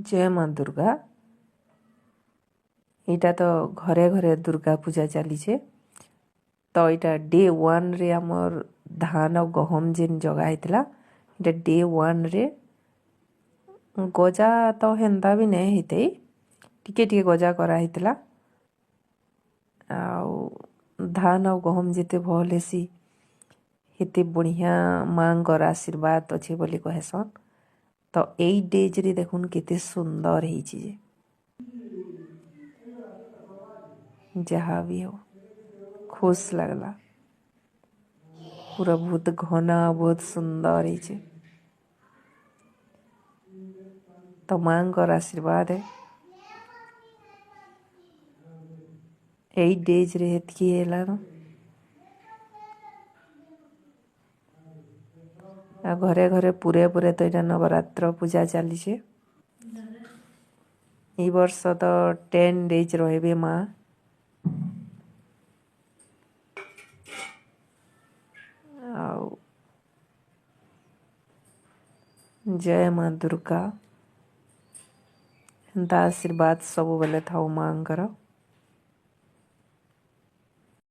ଜୟ ମା ଦୁର୍ଗା। ଏଇଟା ତ ଘରେ ଘରେ ଦୁର୍ଗା ପୂଜା ଚାଲିଛେ। ତ ଏଇଟା ଡେ ୱାନ୍ରେ ଆମର୍ ଧାନ ଆଉ ଗହମ ଯେନ୍ ଜଗା ହେଇଥିଲା, ଏଇଟା ଡେ ୱାନ୍ରେ ଗଜା ତ ହେନ୍ତା ବି ନାଇଁ ହେଇଥାଇ, ଟିକେ ଟିକେ ଗଜା କରାହେଇଥିଲା। ଆଉ ଧାନ ଆଉ ଗହମ ଯେତେ ଭଲ୍ ହେସି ହେତେ ବଢ଼ିଆ ମାଆଙ୍କର ଆଶୀର୍ବାଦ ଅଛେ ବୋଲି କହେସନ୍। ତ ଏଇ ଡେଜ୍ରେ ଦେଖୁନ୍ କେତେ ସୁନ୍ଦର ହେଇଛି ଯେ, ଯାହା ବି ହଉ ଖୁସ୍ ଲାଗଲା। ପୁରା ବହୁତ ଘନା ବହୁତ ସୁନ୍ଦର ହେଇଛେ। ତ ମାଆଙ୍କର ଆଶୀର୍ବାଦ ଏଇ ଡେଜ୍ରେ ହେତ୍କି ହେଲାନ। ଆଉ ଘରେ ଘରେ ପୁରେ ପୁରେ ତ ଏଇଟା ନବରାତ୍ର ପୂଜା ଚାଲିଛେ। ଏଇ ବର୍ଷ ତ 10 ଡେଜ୍ ରହିବେ ମା। ଆଉ ଜୟ ମା ଦୁର୍ଗା। ହେନ୍ତା ଆଶୀର୍ବାଦ ସବୁବେଲେ ଥାଉ ମାଆଙ୍କର।